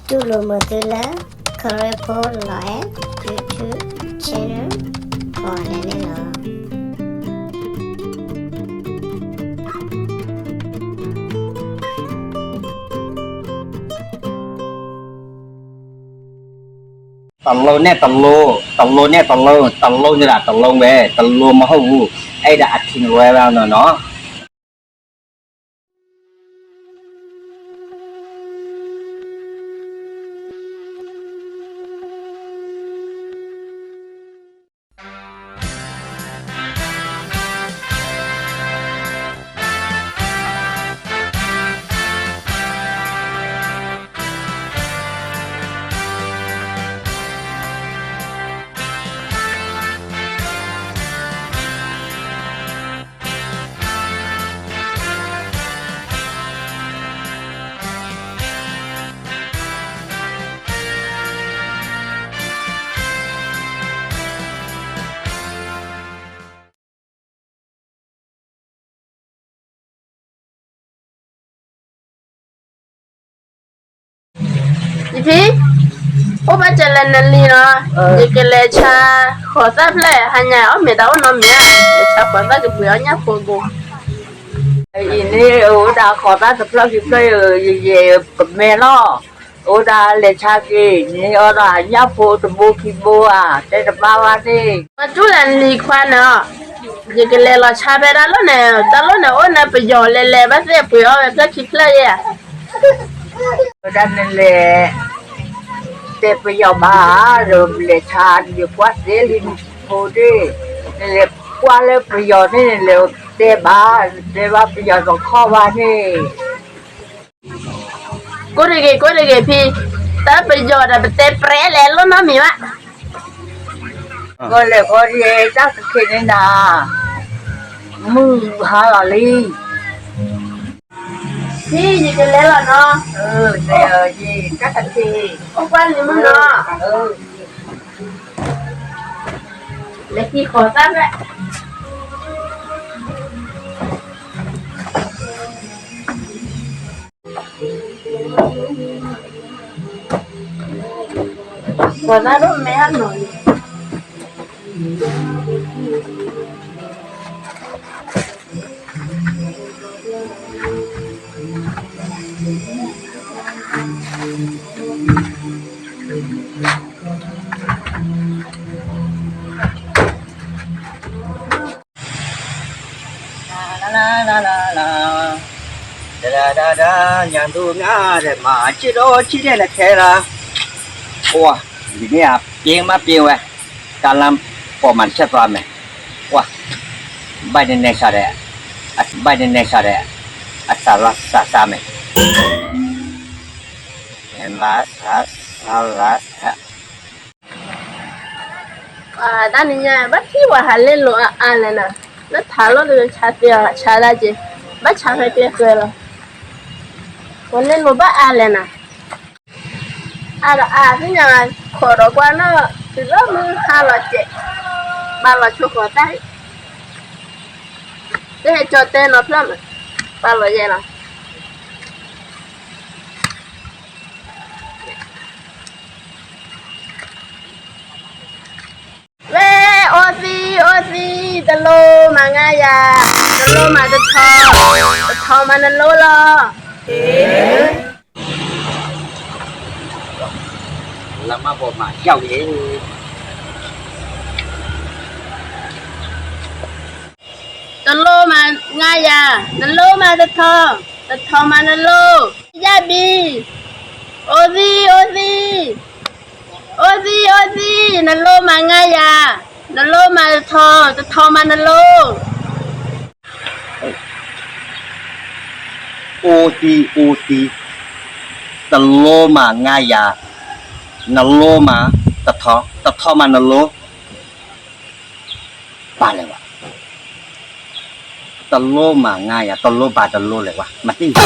တူၢ်လိာ်မုာ်သုလၢ ခရၢဖိလီၤအဲၣ် YouTube channel ကိးဂၤဒဲးန့ၣ်လီၤ. တလိန့ၣ်တလိ, တလိန့ၣ်တလိ, တလိန့ၣ်ဒၣ်တလိဝဲ, တလိမ့ၢ်အိၣ်ဘူး, အဲၣ်ဒၣ်အထံနဝဲဘၣ်နီၤနီၤ. ယဖံ, အိၣ်ဘၣ်စၢၤလၢနလံၤနီၤ, ယကလဲၤဆါဃီၤသၣ်ဖျၢၣ်, ဟါညါအီၣ်မ့ၤတၢ်အိၣ်နီတမံၤ, လဲၤဆါဃီၤသၣ်ကပှ့ၤအီၣ်ညၣ်ဖိအဂီၢ်. အံၤန့ၣ် အိၣ်ဝဲဒၣ်ဃီၤသၣ်တဖျၢၣ်ခံဖျၢၣ်, ယဲၢ်ကမဲလီၤ, အိၣ်ဝဲဒၣ်လဲၤဆါက့ၤ, န့ၣ်အီၣ်ဒၣ်ညၣ်ဖိတဘိခံဘိဧါ, တဲတဘၣ်ဘၣ်န့ၣ်. ပှၤတူၢ်လၢနလံၤခွါန့ၣ်, ယကလဲၤလီၤဆါဖဲတၢ်လီၢ်န့ၣ်, တၢ်လီၢ်န့ၣ်အိၣ်န့ၣ်ပယီၤလဲၤလဲၤဘၣ်သ့ၣ်ပှ့ၤအီၣ်ဝဲဖျၢၣ်ခံဖျၢၣ်ယဲၢ်ဧါ. ဝဲဒၣ်နလဲၤ တဲပယီၤဘၣ်, ဒီးလဲၤဆါ ယကွၢ်သ့လံနဖိဒ့ၣ်, နလဲၤကွၢ်လၢပယီၤန့ၣ် နလဲၤတဲဘၣ်, နတဲဘၣ်ပယီၤတခီဘၣ်န့ၣ်. ကိးတဂ့ၤ ကိးတဂ့ၤဖံ, တၢ်ပယီၤဒီးပတဲပြဲလဲၣ်လိၣ်နီတမံၤဘၣ်. ကလဲၤခီဒ်တၢ်ကခ့န့ၣ်နၤ, မုၢ်ဟါလီၤလံ. ဖံ ယကလဲၤလီၤနီၤ, တၢ်ကခ့, အိၣ်ကွၢ်လံမုၢ်နီၤ, လဲၤဟံးဃီၤသၣ်ဖျၢၣ်. ဃီၤသၣ်ဒိၣ်မဲအနီၤန့ၣ်. လၢလၢလၢလၢလၢ, တဒါဒါဒါ, ညၣ်ဒိၣ်မးဒီး မၤဆ့ၣ်ဒီးဆ့ၣ်ဒဲးလၢခဲလၢာ်, ပှၤ, ဒ်န့ၣ်အပျ့ၤမးပျ့ၤဝဲ, တၢ်လၢပှၤမၤတဆဲးသွါမဲာ်, ပှၤ, ဘၣ်န့ၣ်နဲဆါဒီး, ဘၣ်န့ၣ်နဲဆါဒီး, အစးလီၤစးစးမဲာ်, ဘၣ်စးစးလီၤစး တၢ်နံၤညါ ဘၣ်ထံၣ်ပှၤဟးလဲလိာ်အါအါလဲၣ်နၤ, လၢထးလိၣ်တဆါသ့အီၤဆါဒၣ်က့ၤ, ဘၣ်ဆါဖဲကျဲဃဲလီၤ, ပှၤလဲလိာ်ဘၣ်အါလဲၣ်နၤ, အါဒီးအါသ့ၣ်ညါ, ခိးဒီးကွၢ်နီၣ်, တုၤလၢမုၢ်ဟါလီၤစဲး, ဘၣ်လီၤဆိဃီၤတၢ်, တဟဲကၠီတဲနီၤဖျၢၣ်မး, ဘၣ်လီၤယဲလီၤ. ဝဲ, အိၣ်သံ, အိၣ်သံ, တလိမၤငါယၤ, နလိမၤတထီ, တထီမၤနလိလီၤ. လၢမၤဘီမၤယဝ်ၣ်ဂ့ၤ, တလိမၤငါယၤ, နလိမၤတထီ, တထီမၤနလိ, ယၣ်ဘံ, အိၣ်သံ, အိၣ်သံ, အိၣ်သံ, အိၣ်သံ, နလိမၤငါယၤ, နလိမၤတထီ, တထီမၤနလိ. အိၣ်သံ, အိၣ်သံ, တလိမၤငါယၤ, နလိမၤတထီ, တထီမၤနလိ, ဘၣ်လဲၣ်ဝဲ, တလိမၤငါယၤ, တလိဘၣ်တလိလဲၣ်ဝဲ, မသ့ၣ်ညါ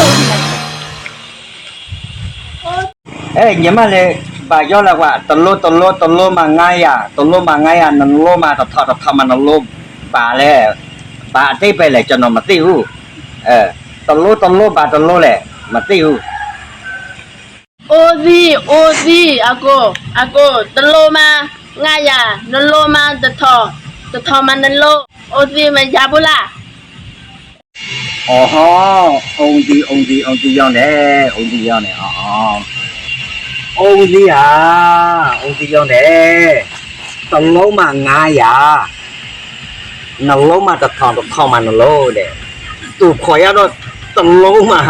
အဲ ညီမလေး, ဘၣ်ယီၢ်လၢကွၢ်, တလိ တလိ, တလိမၤငါယၤ, တလိမၤငါယၤ, နလိမၤတထီ, တထီမၤနလိ, ဘၣ်လဲၣ်, ဘၣ်အဓိပ္ပာယ်လဲၣ်, ကျွန်တော်မသိဘူး. တလိ တလိဘၣ်တလိလဲၣ်, မသိဘူး. အိၣ်သံ အိၣ်သံ အကိၢ် အကိၢ် တလိမၤ ငါယၤ နလိမၤတထီၣ် တထီၣ်မးနလိ အိၣ်သံမ့ၢ်ယၤဘိလၢ အိၣ်သံ အိၣ်သံ အိၣ်သံယီၤန့ၣ် အိၣ်သံယီၤန့ၣ် အိၣ်သံဧါ အိၣ်သံယီၤန့ၣ် တလိမၤငါယၤ နလိမၤတထီၣ် တထီၣ်မးနလိဒီး တူၢ်ဖှီၣ်ယၤဒီး တလိမၤ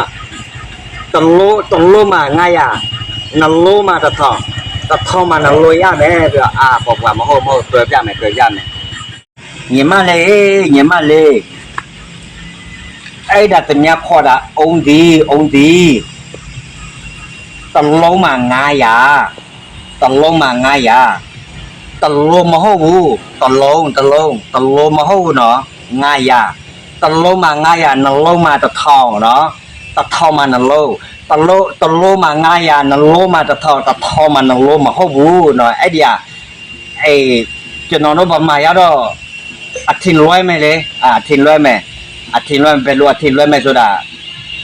တလိ တလိမၤငါယၤ နလိမၤတထီၣ် တထီၣ်မးနလိယၤန့ၣ် အါ ပှၤပှၤမဟိၣ်မဟိၣ် ကြၢးပျၢ်မဲာ် ကြၢးပျၢ်မဲာ် ညီမလေး ညီမလေး အဲၣ်ဒၣ်တနံၤခီဒၣ် အိၣ်သံ အိၣ်သံ တလိမၤငါယၤ တလိမၤငါယၤ တလိမဟိၣ်ပူၤ တလိ တလိ တလိမဟိၣ်ပူၤနီၤ ငါယၤ တလိမၤငါယၤ နလိမၤတထီၣ်နီၤ တထီၣ်မးနလိ တလိ တလိမၤငါယၤ နလိမၤတထီၣ် တထီၣ်မးနလိမဟိၣ်ပူၤနီၤ အဲၣ်ဒံးဧါ အဲ ကျွန်တော်တို့ဗမာရတော့ အထင်လွဲမယ်လေ အထင်လွဲမယ် အထင်လွဲမယ် ဘယ်လိုအထင်လွဲမယ်ဆိုတာ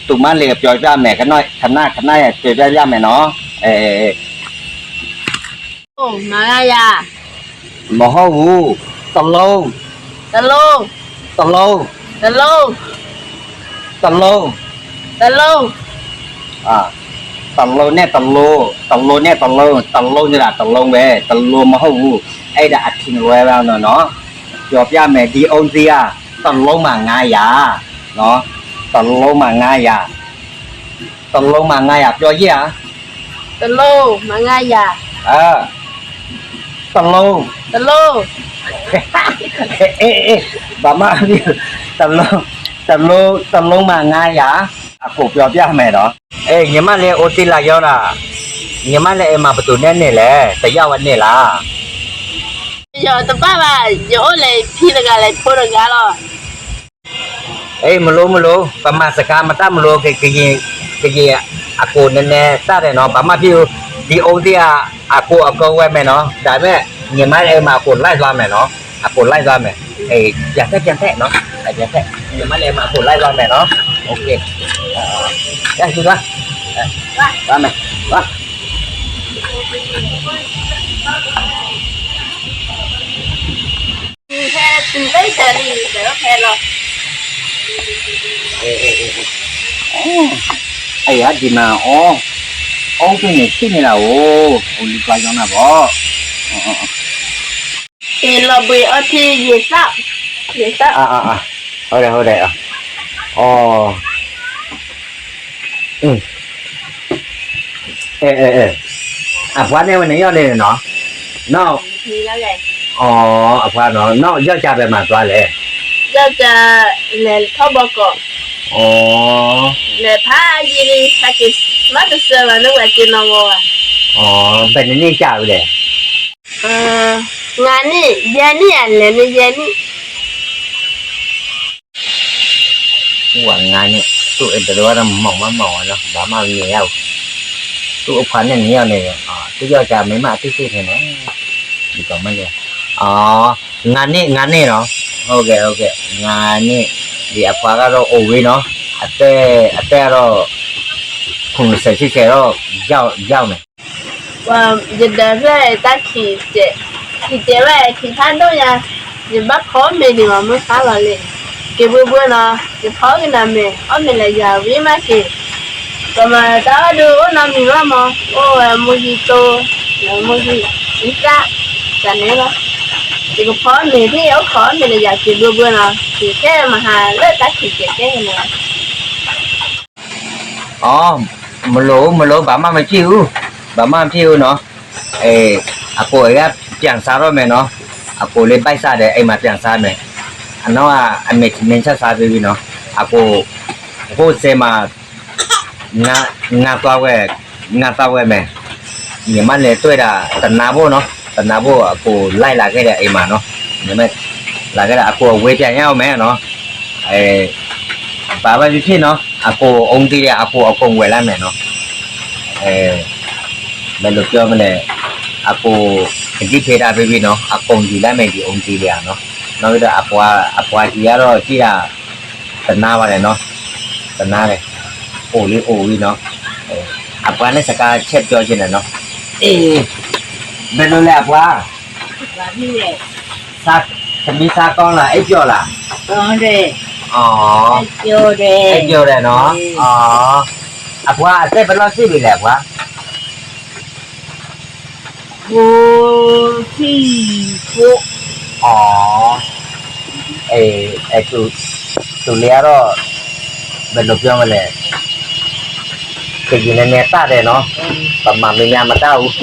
သူမလေးကပြောပြမယ် ခဏ ခဏ ခဏ ပြောပြပြမယ်နော် အဲ မၤငါယၤ မဟုတ်ဘူး တစ်လုံး တစ်လုံး တစ်လုံး တစ်လုံး တစ်လုံး တစ်လုံး အာ တစ်လုံးနဲ့တစ်လုံး တစ်လုံးနဲ့တစ်လုံး တစ်လုံးဆိုတာတစ်လုံးပဲ တစ်လုံးမဟုတ်ဘူး အဲ့ဒါအထင်လွဲပါနော်နော် ပြောပြမယ် ဒီအိမ်စီးကတစ်လုံးမှာငါးရာ နော် တစ်လုံးမှာငါးရာ တစ်လုံးမှာငါးရာ ပြောကြည့်ဟာ တစ်လုံးမှာငါးရာ အဲတစ်လုံးတစ်လုံးအေးအေးဘာမှမဖြစ်တစ်လုံးတစ်လုံးတစ်လုံးမှာငါးရာအကိုပြောပြမယ်နော်အေးညီမလေးအိုသီလာရောတာညီမလေးအိမ်မှာဘယ်သူနဲ့နေလဲတယောက်ပဲနေလားယတပတ်ပါယအိုးလေဖီးတဂါလေဖိတဂါလီၤ အေးမလို့မလို့ဗမာစကားမတတ်မလို့ကရင်ကရင်အကိုနည်းနည်းတတ်တယ်နော်ဘာမှဖြစ်ဘူးဒီအိုးသီးကအကိုအကောဝဲမယ်နော်ဒါပေမဲ့ညီမလေးအိမ်မှာအကိုလိုက်သွားမယ်နော်အကိုလိုက်သွားမယ်အေးပြန်ထက်ပြန်ထက်နော်ပြန်ထက်ညီမလေးအိမ်မှာအကိုလိုက်သွားမယ်နော်โอเคရရှိသွားသွားမယ်သွား ဖဲတုၤလၢတၢ်လံတၢ်ဖဲလီၤ အယၤဒံးမးအီၤ အီၤကန့ၣ်ထံၣ်န့ၣ်လၢအိၣ် အိၣ်လံကွၢ်ယီၤနၤဘီ လီၤဘှံးအီထံယသး ယသး ဟုတ်တယ်ဟုတ်တယ် အီ အဲအဲအဲအပှၤန့ၣ်ဝဲန့ၣ်ယီၢ်န့ၣ်နီၤနီၤအီအပှၤနီၤနီၤယောက်ျားဘယ်မှာသွားလဲယောက်ျားလဲၤထီၣ်ဘီကီး လဲၤဖးယံၤလံဖးက့ၤမ့ၢ်တစၢၤဘၣ်န့ၣ်ဝဲက့ၤနီၤဝီၤဘၣ် ဘယ်နှစ်နှစ်ကြာပြီလဲ ငါးနှစ် ယဲနှစ် အလဲၤန့ၣ်ယဲနှစ် သူ့အငါနဲ့သူ့အတရဝါတော့မောင်မမောင်ဝါနော်ဘာမှမမြင်ရဘူးသူ့အခွာနဲ့နေရောက်နေတယ်အာသူ့ယောက်ျားမိန်းမအသိသိနေနော်ဒီကောင်မလေးအာငါနဲ့ငါနဲ့နော်ဟုတ်ကဲ့ဟုတ်ကဲ့ငါနဲ့ဒီအခွာကတော့အိုဝေးနော်အသက်အသက်ကတော့ခုနှစ်ဆယ်ရှစ်ဆယ်တော့ရောက်ရောက်မယ် ယဒၢးဖျၢၣ်တၢ်ခံးစဲး ခံးစဲးဝဲခံးဖးဒိၣ်ညါ ယဘၣ်ဖီမ့ၤဒံးမးမုၢ်ဆါလီၤလံ က့ၤဘှ့ဘှ့နီၤ ယဖီကနၤမ့ၤ အီၣ်မ့ၤလၢယၤဝံၤမးက့ၤ ကမၤတၢ်အီၣ်ဒုးအိၣ်နီတမံၤဘၣ်မး အိၣ်ဝဲမူဟံးတိ မူဟံး အံသၣ် တၢ်န့ၣ်လီၤ ယကဖီမ့ၤဖဲအိၣ်ခိးအီၣ်မ့ၤလၢယၤက့ၤဘှ့ဘှ့နီၤ က့ၤခဲမဟါလၢတၢ်ခံးစဲးကဲန့ၣ်လီၤ อ๋อမလို့မလို့ဘာမှမဖြစ်ဘူးဘာမှမဖြစ်ဘူးနော်အဲအကိုအကပြန်စားတော့မယ်နော်အကိုလေးပိုက်စားတယ်အိမ်မှာပြန်စားမယ်အနောက်ကအမေသမင်းချက်စားပြီးပြီနော်အကိုဟိုဆဲမှာငါငါသွားဝဲငါသွားဝဲမယ်ညီမလည်းတွေ့တာတနာဖို့နော်တနာဖို့အကိုလိုက်လာခဲ့တယ်အိမ်မှာနော်ညီမလာခဲ့တာအကိုအဝေးပြန်ရအောင်မယ်နော်အဲ ဘာပဲဖြစ်ဖြစ်နော်အကိုအုံးသီးတဲ့အကိုအကုန်ဝယ်လိုက်မယ်နော်အဲဘယ်လိုပြောမလဲအကိုကတိဖေးတာပဲဖြစ်နော်အကုန်ယူလိုက်မယ်ဒီအုံးသီးတွေကနော်နောက်ပြီးတော့အပွားအပွားကြီးကတော့ကြည့်တာတနာပါတယ်နော်တနာတယ်အိုလေးအိုလေးနော်အဲ အပှၤန့ၣ်စကါဆဲးပျီက့ၤန့ၣ်နီၤ, အ့ၣ်, ဘယ်လိုလဲအပှၤ, သမီးစားကောင်းလား အိပ်ပျော်လား, အိပ်ပျော်တယ်နော်, အပှၤအသက်ဘယ်လောက်ရှိပြီလဲအပှၤ, ကိုဆံၣ်ဖိ, အဲ, သူလ့အတော့, ဘယ်လိုပြောမလဲ, ကရင်နည်းနည်းတတ်တယ်နော်, ဗမာများများမတတ်ဘူး,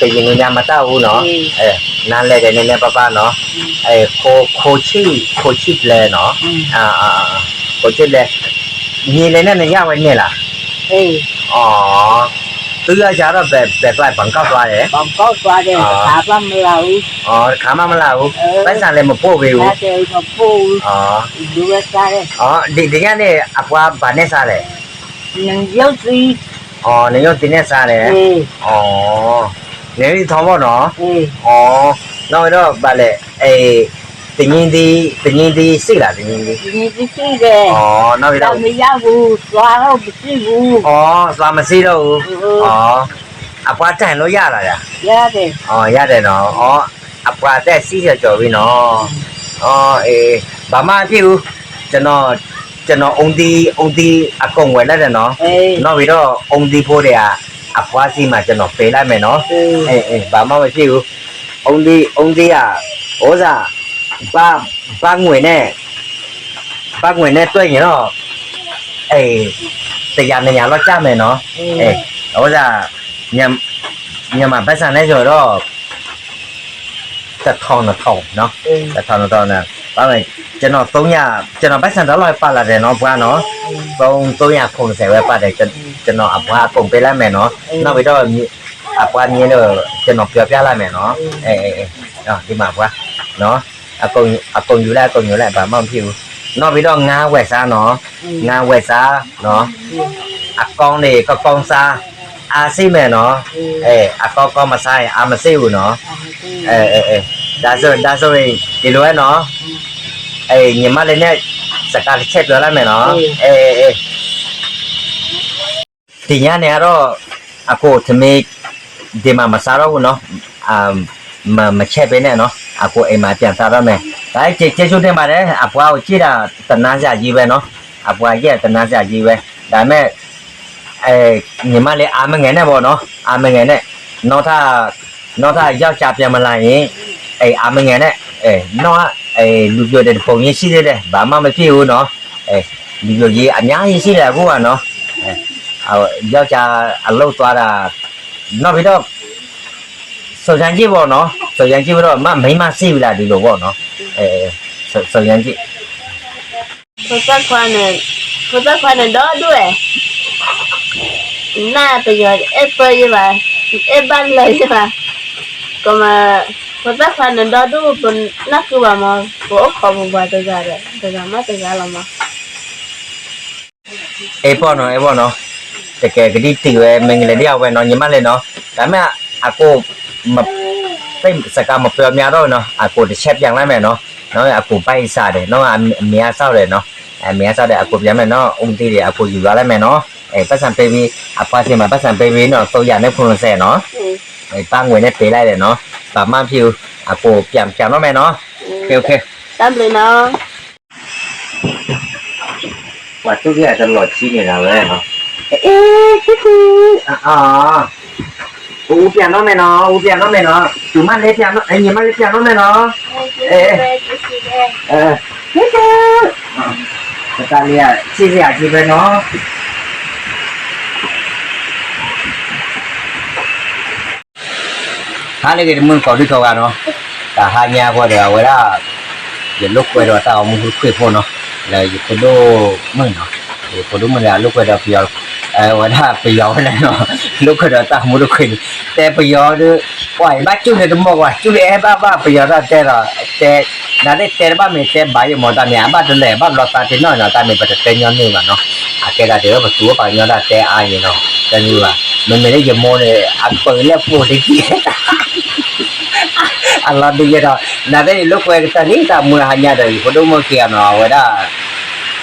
ကရင်များများမတတ်ဘူးနော်, နားလည်တယ်နည်းနည်းပါးပါးနော်, အဲ, ခိ, ခိဆံၣ်, ခိဆံၣ်ပျဲနော်, ခိဆံၣ်ပျဲ, မြေလယ်နဲ့နရဝဲန့ၣ်လား, သူရောကြတော့ဘယ်ဘယ်သွားဘန်ကောက်သွားတယ်, ဘန်ကောက်သွားတယ်, တခါမှမလာဘူး, တခါမှမလာဘူး, ပိုက်ဆံလည်းမပို့ပေးဘူး, မပို့ဘူး, ဒီညနေအပှၤဘာနဲ့စားလဲ, နရုပ်သီး, နရုပ်သီးနဲ့စားတယ်, နရုပ်သီးထီဘိနော်, နောက်တော့ဘာလဲ, အဲ, တညင်းသီး, တညင်းသီးရှိလား, တညင်းသီး, နောက်ပြီးတော့ မရဘူး, သွားတော့မရှိဘူး, သွားမရှိတော့ဘူး, အပှၤတိုင်လို့ရလား, ရတယ်, ရတယ်နော်, အပှၤအသက်စံးဆယ်ကျော်ပြီနော်, ဘာမှမဖြစ်ဘူး, ကျွန်တော် ကျွန်တော် အုန်းသီး အုန်းသီးအကုန်ဝယ်လိုက်တယ်နော်, နောက်ပြီးတော့ အုန်းသီးဖိုးတွေက အပှၤဆီမှာ ကျွန်တော်ပေးလိုက်မယ်နော်, ဘာမှမဖြစ်ဘူး, အုန်းသီး အုန်းသီးက ဥစ္စာ ဘတ် ဘတ်ငွေနဲ့ ဘတ်ငွေနဲ့တွက်ရင်တော့ အဲ, တစ်ရာ နှစ်ရာ လောက်ကျမယ်နော်, အဲ, ဥစ္စာ မြန်မာပိုက်ဆံနဲ့ဆိုတော့ တစ်ထောင် နှစ်ထောင်နော်, တစ်ထောင် နှစ်ထောင်နော်, ဘာလဲ, ကျွန်တော် သုံးရာ, ကျွန်တော်ပိုက်ဆံတစ်လောက်ပဲပါလာတယ်နော်, ပှၤနော်, သုံး, သုံးရာ ခုနစ်ဆယ် ပဲပါတယ်, ကျွန်တော် အပှၤအကုန်ပေးလိုက်မယ်နော်, နောက်ပြီးတော့ အပှၤမြင်လို့ ကျွန်တော်ပြောပြလိုက်မယ်နော်, အဲ, အဲ, အဲ, ဒီမှာ ပှၤနော်, အကုန်, အကုန်ယူလိုက်, အကုန်ယူလိုက်, ဘာမှမဖြစ်ဘူး, နောက်ပြီးတော့ ငါးဝယ်စားနော်, ငါးဝယ်စားနော်, အကောင်းတွေ ကောင်းကောင်းစား, အားရှိမယ်နော်, အဲ, အကောင်းကောင်းမစားရင် အားမရှိဘူးနော်, အဲ, အဲ, အဲ, ဒါဆို, ဒါဆိုရင် ဒီလိုပဲနော်, အဲ, ညီမလေးနဲ့ စကားတစ်ချက်ပြောလိုက်မယ်နော်, အဲ, အဲ, အဲ. ဒီညနေကတော့ အကို ထမင်း ဒီမှာ မစားတော့ဘူးနော်, မ, မချက်ပေးနဲ့နော်, အကို အိမ်မှာ ပြန်စားတော့မယ်, ဒါ ကျေးဇူးတင်ပါတယ်, အပှၤကို ကြည့်တာ သနားစရာကြီးပဲနော်, အပှၤ ကြည့်တာ သနားစရာကြီးပဲ, ဒါပေမဲ့ အဲ, ညီမလေး အားမငယ်နဲ့ပေါ့နော်, အားမငယ်နဲ့, နောက်ထပ်, နောက်ထပ် ယောက်ျားပြန်မလာရင်, အဲ, အားမငယ်နဲ့, အဲ, နောက်, အဲ, လူပျိုတဲ့ တစ်ပုံကြီးရှိသေးတယ်, ဘာမှမဖြစ်ဘူးနော်, အဲ, လူပျိုကြီး အများကြီးရှိတယ် အခုကနော်, အဲ, ယောက်ျား အလုပ်သွားတာ, နောက်ပြီးတော့ စုံစမ်းကြည့်ပေါ့နော်, စုံစမ်းကြည့်ပြီးတော့ မ, မိန်းမရှိဘူးလား ဒီလိုပေါ့နော်, အဲ, စုံ, စုံစမ်းကြည့်. ဖိသၣ်ခွါန့ၣ်, ဖိသၣ်ခွါန့ၣ် ဒီဒူၣ်ဝဲ, နၢ်ပယီၤ အဲၣ်ပၢယဘၣ်, အဲၣ်ဘၣ်လၢယဘၣ်, ကမၤ, ဖိသၣ်ခွါန့ၣ် ဒီဒူၣ်, ပနၢ်ဃုဘၣ်မး, ပအိၣ်ခိးပပှၤတဂၤဒီး တဂၤမးတဂၤလီၤမး. အဲၣ်ပီၢ်နီၤ, အဲၣ်ပီၢ်နီၤ, တကဲကဒံတံၢ်ဝဲ မ့ၢ်ကလဲၤဒ်အဝဲနီၤ, ညီမလေးနီၤ, ဒါပေမဲ့ အကို သိပ်စကားမပြောများတော့နော်, အကို တစ်ချက်ပြန်လိုက်မယ်နော်, နော်, အကို ဘၣ်အံစၢ်ဒီး နော်, အမ့ၢ်အစၢ်ဒီး နော်, အမ့ၢ်အစၢ်ဒီး အကို ပြန်မယ်နော်, အုန်းသီးဒီး အကို ယူသွားလိုက်မယ်နော်, အဲ, ပိုက်ဆံပေးပြီး, အပှၤဆီမှာ ပိုက်ဆံပေးပြီးနော်, သုံးရာနဲ့ ခုနစ်ဆယ်နော်, အဲ, ဘတ်ငွေနဲ့ ပေးလိုက်တယ်နော်, ဘာမှမဖြစ်ဘူး, အကို ပြန်, ပြန်တော့မယ်နော်, โอเค, โอเค, တၢ်ဘျုးနော်. ပှၤသူၣ်က့ၣ်အတလီၤဆံးန့ၣ်ဒၣ်ဝဲနီၤ, အ့, အ့, အါ, အါ, အူ ပြန်တော့မယ်နော်, အူ ပြန်တော့မယ်နော်, သူမလေးပြန်တော့, ညီမလေးပြန်တော့မယ်နော်, အဲ, အဲ, အဲ, တၢ်လံဧါ, ဆံးစရာကြီးပဲနော်. ဟါလၢအဂ့ၤ တမုၢ်ကိးဒံကိးဂၤနီၤ, တဟါညါဃီဒီး အဝဲဒၣ် ယလိာ်ကွဲဒီးတၢ်အိၣ်မူတခွ့ဖိနီၤ, လၢယဖိဒိၣ်မုၣ်နီၤ, ယဖိဒိၣ်မုၣ်န့ၣ် အလိာ်ကွဲဒီးပယီၤ, အဝဲဒၣ်ပယီၤဝဲလဲၣ်နီၤ, လိာ်ကွဲဒီးတၢ်အိၣ်မူတခွ့န့ၣ်, တဲပယီၤဒီး, ပှၤအံၤဘၣ်ကၠူၣ်န့ၣ်တမီၢ်ကွၢ်, ကၠူၣ်လၢအဲၣ်ဘၣ်ဘၣ်ပယီၤတၢ်တဲဒီး, တဲ, နသ့ၣ်တဲတဘၣ်မ့ၢ်တဲဘၣ်ယမီၤတၢ်န့ၣ် အဘၣ်တလဲၤ ဘၣ်ဘျီသးတနီၣ်နီၤ, တၢ်မ့ၢ်ပတတဲညီနုၢ်ဘၣ်နီၤ, အကဲဒၣ်ဒ်ပသူဝဲပှၤကညီတၢ်တဲအါအံၤနီၤ, တနုၢ်ဘၣ်, မ့မ့ၢ်လၢယမိၢ်န့ၣ် အပၢၤလၢပှိၤတက့ၢ် အလီၤဒုးယဲဒီး, နသ့ၣ်န့ၣ်လိာ်ကွဲကတၢၢ်လံ တၢ်မူဟါညါဒီး ယဖိဒိၣ်မုၣ်ခံဂၤနီၤ, အဝဲဒၣ်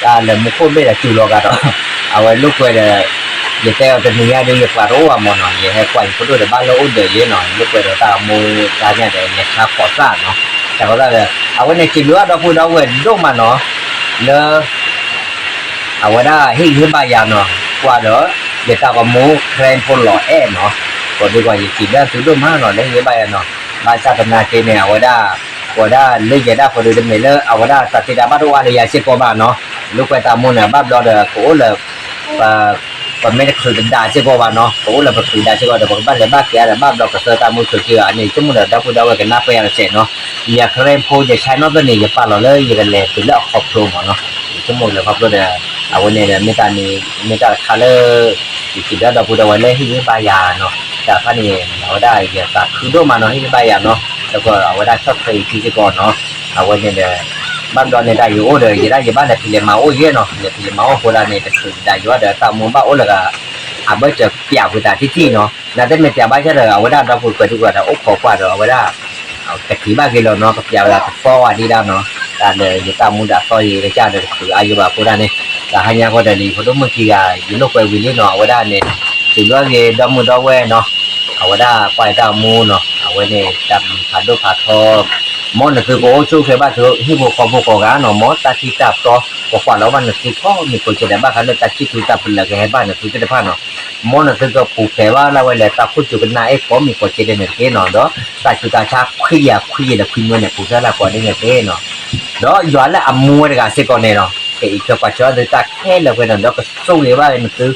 တၢ်လဲၤမူခိၣ်ဘ့ၣ်ဒီးစူၤလီၤကဒီး, အဝဲလိာ်ကွဲဒီး, ယတဲအီၤတနံၤညါဒီး ယပှၤတအိၣ်ဘၣ်မၢ်နီၤ, ယဟဲကွၢ်ယဖိဒိၣ်ဒီးဘၣ်လၢအိၣ်ဒီးယဲနီၤ, လိာ်ကွဲဒီးတၢ်အမူဒါညါဒီး လဲၤဆါကိးသၣ်နီၤ, ဆါကိးသၣ်ဒီး အဝဲန့ၣ် စံးဘျုးဘၣ်ဒီပုၢ်ဒီဝဲၢ်ဒိၣ်မးနီၤ, လၢ အဝဲဒၣ်ဟ့ၣ်ဂံၢ်ဟ့ၣ်ဘါယၤနီၤ, ကွၢ်ဒီး ယတၢ်ဂီၤမူ ခရံာ်ဖိလီၤအဲၣ်နီၤ, ကိးဒံကီး ယစံးဘျုးသုဒိၣ်မးနီၤ လၢဟ့ၣ်ဂံၢ်ဟ့ၣ်ဘါယၤနီၤ, ဘၣ်ဆၣ်သနာ်က့န့ၣ် အဝဲဒၣ် ကိးဒၣ်လၢယဲဒၣ်ဖိဒုးတမ့ၢ်လၢအဝဲဒၣ်တၢ်သ့တၢ်ဘၣ်တအိၣ်အါလၢယၤစ့ၢ်ကီးဘၣ်နီၤ, လိာ်ကွဲတၢ်မူန့ၣ် ဘၣ်ဘျီဒီး ကအိၣ်လၢ ပမ့ၢ်တချုးတဒါစ့ၢ်ကီးဘၣ်နီၤ, ပအိၣ်လၢပချုးဒါစ့ၢ်ကီးဒီး ပကဘၣ်လဲၤဘၣ်က့ၤဒီး ဘၣ်ဘျီကသၢတၢ်မူချုးက့ၤအီၤန့ၣ် ဆိကမိၣ်ဒီး ဒီပုၢ်ဒီဝဲၢ်ကနၢ်ပၢၢ်ယၤတစဲးနီၤ, ယခရံာ်ဖိယဆါနီၣ်သ့ၣ်န့ၣ် ယပာ်လီၤလၢယကလဲၤတုၤလၢအခီဖျိမၢ်နီၤ, ဆိကမိၣ်လၢခီဖျိဒီး အဝဲန့ၣ်ဒီး မ့ၢ်တၢ်န့ၣ် မ့ၢ်တၢ်တခါလၢ ယစံးဘျုးဒီပုၢ်ဒီဝဲၢ်လၢဟ့ၣ်ဂံၢ်ဟ့ၣ်ဘါယၤနီၤ, တၢ်တခါန့ၣ် အဝဲဒၣ်ယသးခုဒိၣ်မးနီၤ ဟ့ၣ်ဂံၢ်ဟ့ၣ်ဘါယၤနီၤ, ဒီးအဝဲဒၣ်ဆီၣ်ထွဲအံၤခံစ့ၢ်ကီးနီၤ, အဝဲန့ၣ်ဒီး ဘၣ်ဘျီန့ၣ်တၢ်ယအိၣ်ဒီး ယဲဒၣ်ယဘၣ်လဲၤဖံးလဲၤမၤအိၣ်ယဲနီၤ, လဲၤဖံးလဲၤမၤအိၣ်အဃိဒၣ်န့ၣ် တချုးတဒါယိၤဒီးတၢ်မူဘၣ်အိၣ်လၢ အဘၢၣ်စၢၤပျးဝံၤတၢ်ထံထံနီၤ, နတမ့ၢ်ပျးဘၣ်ဆၣ်ဒီး အဝဲဒၣ်ဒီပုၢ်ကွဲးဒုကွဲးဒီး အိၣ်ခိးကွၢ်ဒီး အဝဲဒၣ် ကထံၣ်ဘၣ်က့ၤလီၤနီၤ, ကပျးဝဲဒၣ်တသီဝဲဒံးဒၣ်နီၤ, တၢ်ဒီးယတၢ်မူဒီးအသီယံၤကစၢ်ဒီးတချုးအါယိဘၣ်အဃိဒၣ်န့ၣ်, တဟါညါဃီဒီးလံ ဖိဒိၣ်မုၣ်ခံဂၤ ယလိာ်ကွဲဝံၤလံနီၤ, အဝဲဒၣ်န့ၣ် စံးဘျုးဂ့ၤဒီမုၢ်ဒီဝဲၢ်နီၤ, အဝဲဒၣ်ကွၢ်ယတၢ်မူနီၤ, အဝဲန့ၣ် တၢ်မုာ်ဖးဒိၣ်ဖးထီ မ်နသုကအိၣ်ဆူၣ်ချ့ဘၣ်သုဟံၣ်ဖိဃီဖိကိးဂၤနီၤ, မ်တၢ်ထံၣ်တၢ်တီ ကကွၢ်လီၤဘၣ်နသုကိးမံၤကိးကဲဒီး ဘၣ်ဃးလၢတၢ်စံၣ်ထူတၢ်ပလၢၤကဟဲဘၣ်နသုသ့ၣ်တဖၣ်နီၤ, မ်နသုကပူၤဖျဲးဘၣ်လၢဝဲလၢတၢ်ခိၣ်စူၤကနၣ်အဲၣ်ကိးမံၤကိးကဲဒဲးန့ၣ်တက့ၢ်နီၤ, ဒီးတၢ်ဆူးတၢ်ဆါခွံကယၤခွံယဲၢ်ဒီးခွံမၢန့ၣ် ပူၤဖျဲးလၢကိးဒဲးန့ၣ်တက့ၢ်နီၤ, ဒီးယွၤလၢအမူဝဲတဂၤစ့ၢ်ကီးန့ၣ်နီၤ, ကအံးထွဲကွၢ်ဆၢသုတၢ်ခဲလၢာ်ဝဲနီၤ, ဒီးကဆိၣ်ဂ့ၤဘၣ်နသု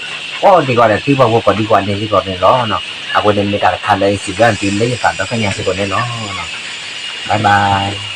ကိးဒံကီးဒီး ထံဖိကီၢ်ဖိကိးဒံကီးန့ၣ်စ့ၢ်ကီးန့ၣ်လီၤ. အဃိန့ၣ်မ့ၢ်တၢ်တခါလၢယစံးဘျုးသု လၢယသးဒီဖျၢၣ်ညါစ့ၢ်ကီးန့ၣ်လီၤ. Bye bye.